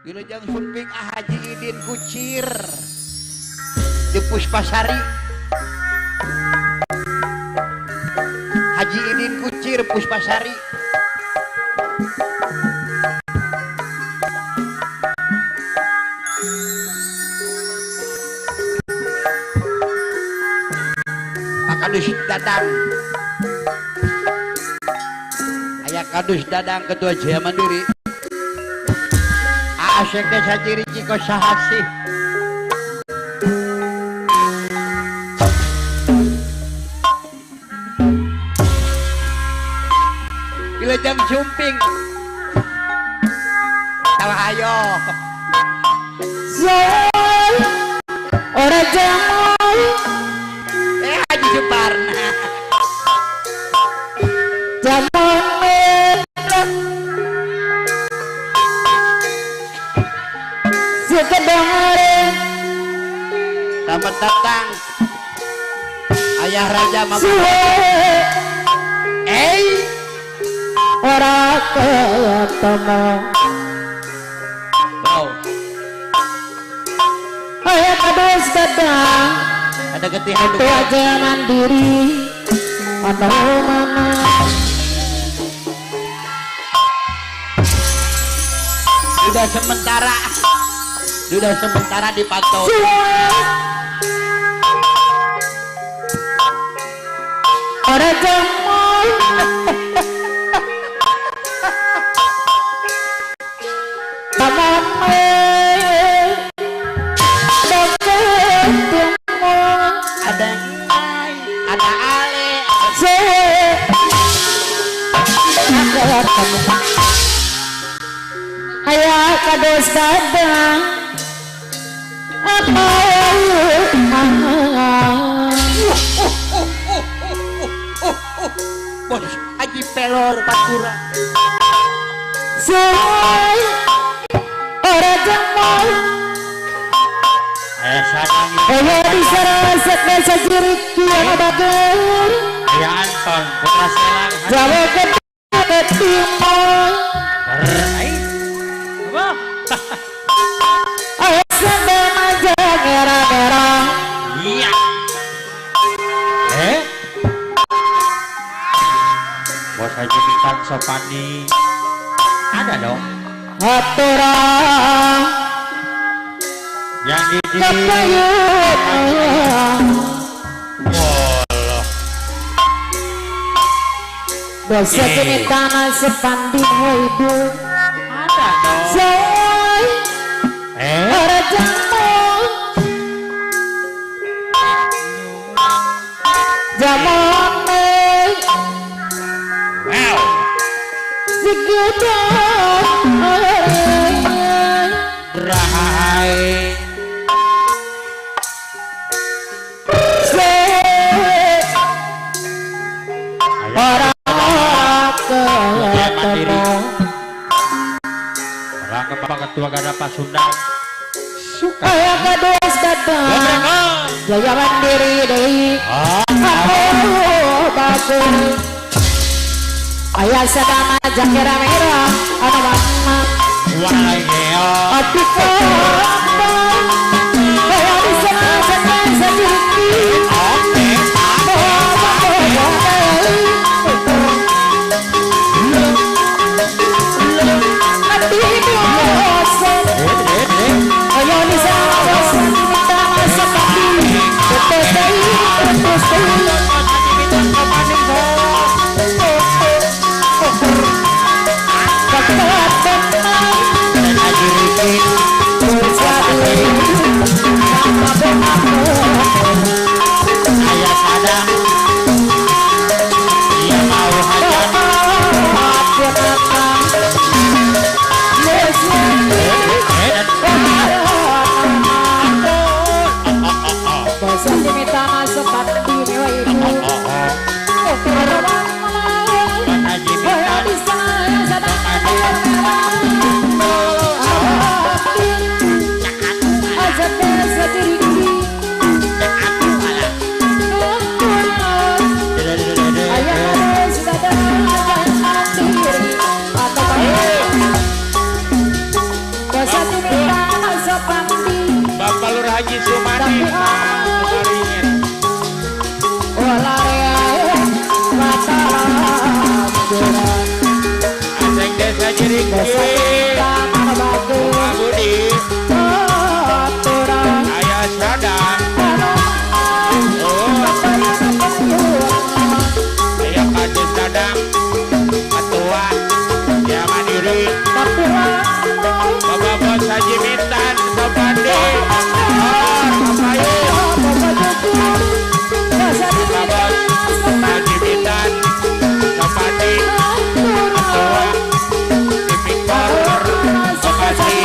Wilujeng sumping Haji Idin Kucir di Puspasari. Haji Idin Kucir Puspasari. Pak Kadus Dadang. Aya Kadus Dadang Ketua Jaya Mandiri. Asek Desa Ciri Ciko saha sih? Wilujeng sumping. Salah ayo. Zoy ora jamal. Haji Suparna. Jamal sekedar. Selamat datang Ayah Raja Mama. Suwe. Eh, ora ketemu. Wow. Aya Kadus Dadang. Ada getihan. Ketua Jaya Mandiri ana mana? Sudah sementara. Sudah sementara dipantau. Suwe ora jamal. Tamame ketemu. Ada Nai, ada Ale. Suwe ketemu. Aya Kadus Dadang apa? Bos Haji Pelor Pantura. Suwe ora jamal. Aya Sadang. Aya diseraset desa Jiriki anu bager. Aya Anton Putra Selang. Jawa ke timur. Ai. Apa? Aya sedang aja merah-merah. Iya. Eh? Bos Haji Bintang Sopandi. Ada dong. Hatura Yang di kepayun. Walah. Dosa Eh. kini tanah sepandi ibu. Ada dong. Soy Eh? ora jamu jamone. Wow. Segitu. Rahai. Ora Jaya Mandiri. ketemu. Orang ke Bapak Ketua Garda Pasundan. Suka. Aya Kadus Dadang Jaya Mandiri deui. Ah, Oh, bagus. Aya sadama jakera merah anu warna. Walai geo. Ati kota. Aya di sana sana sajiriki. Oke. Ati biasa. Eh, eh, eh. Aya di sana sana sepati. Betul deui, betul deui. Haji Bintang Sopandi bos. Dan Haji Riki. Desa Sumaringin. Aseng Desa Jirikir, Pak Budi, Ayah Sadam, oh, Ayah Kadus Dadang, Ketua Ya Mandiri, Bapak Bos Haji Mintan, Sopandi, Oh, Kapayun, Bapak Bos Haji Mintan, Sopandi, Ketua Tipikor Bekasi,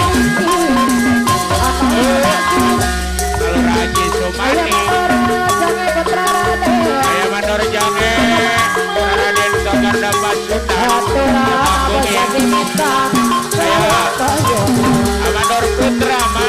Kalur Haji Sumani, Ayah Mandor Jange, Raden Soganda Pasundan, Bapak Bumi, Saya Amador Putra Ma,